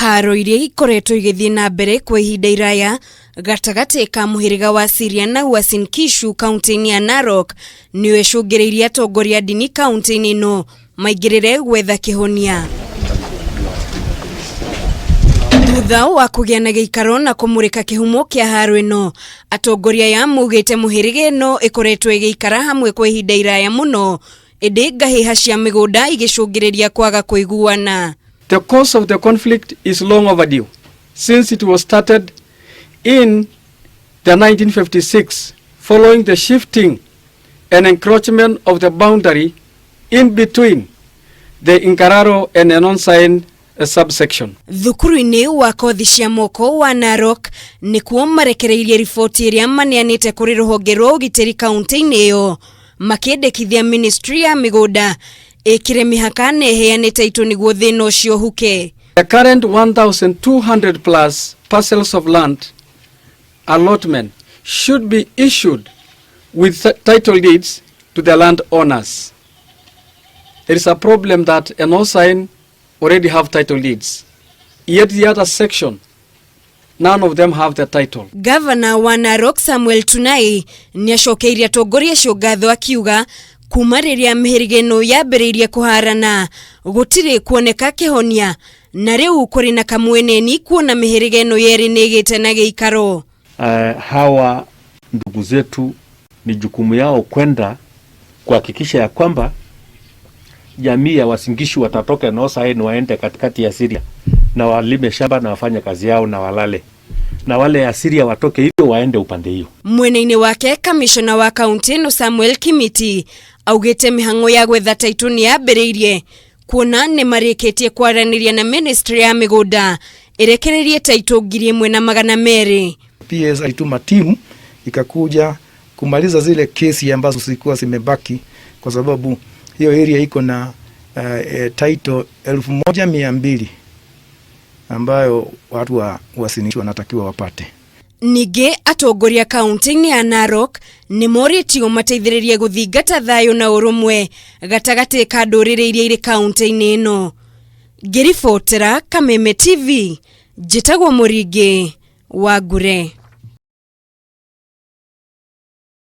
Haro iria ikoretwo igĩthiĩ na mbere kwa ihinda iraya gatagatĩ ka mũhĩrĩga wa Siria na Uasin Gishu kaunti-inĩ ya Narok nĩyo ĩcũngĩrĩirie atongoria a ndini kaunti-inĩ ĩno maingĩrĩre gwetha kĩhonia. Thutha wa kũgĩa na gĩikaro na kũmũrĩka kĩhumo kĩa haro ĩno, atongoria aya maugĩte mũhĩrĩga ĩno ĩkoretwo ĩgĩikara hamwe kwa ihinda iraya mũno, ĩndĩ ngahĩha cia mĩgũnda igĩcũngĩrĩria kwaga kũiguana. The cause of the conflict is long overdue since it was started in the 1956 following the shifting and encroachment of the boundary in between the Nkararo and Enoosaen subsection. Thukuru-inĩ wa kothi cia moko wa Narok nĩkuo marekereirie riboti ĩrĩa maneanĩte kũrĩ rũhonge rwa ũgitĩri kaunti-inĩ ĩyo, makĩendekithia ministry ya mĩgũnda ĩkĩre mĩhaka na ĩheane taitũ nĩguo thĩna ũcio ũhuke. The current 1,200 plus parcels of land allotment should be issued with title deeds to the landowners. There is a problem that Enoosaen already have title deeds, yet the other section, none of them have the title. Gavana wa Narok Samuel Tunai nĩacokeirie atongoria acio ngatho akiuga kuma rĩrĩa mĩhĩrĩga ĩno yambĩrĩirie kũharana gũtirĩ kuoneka kĩhonia na rĩu kũrĩ na kamweneni kuona mĩhĩrĩga ĩno yerĩ nĩ ĩgĩte na gĩikaro. Hawa ndugu zetu ni jukumu yao kwenda kuhakikisha ya kwamba jamii ya Uasin Gishu watatoka Enoosaen waende katikati ya Siria na walime shamba na wafanye kazi yao na walale, na wale ya Siria watoke hivyo waende upande hiyo. Mwena-inĩ wake, kamishona wa kaunti ĩno Samuel Kimiti augĩte mĩhang'o ya gwetha taitũ nĩ yambĩrĩirie kuona nĩ marĩkĩtie kwaranĩria na ministry ya mĩgũnda ĩrekererie taitũ 1200. PS alituma timu ikakuja kumaliza zile kesi ambazo zilikuwa zimebaki, kwa sababu hiyo area iko na title 1200 ambayo watu wa Uasin Gishu wanatakiwa wapate. Ningĩ atongoria kaunti-inĩ ya Narok nĩ morĩtio mateithĩrĩrie gũthingata thayũ na ũrũmwe gatagatĩ ka ndũrĩrĩ iria irĩ kaunti-inĩ ĩno. Ngĩribotera Kameme TV, njĩtagwo Mũringĩ wa Ngure.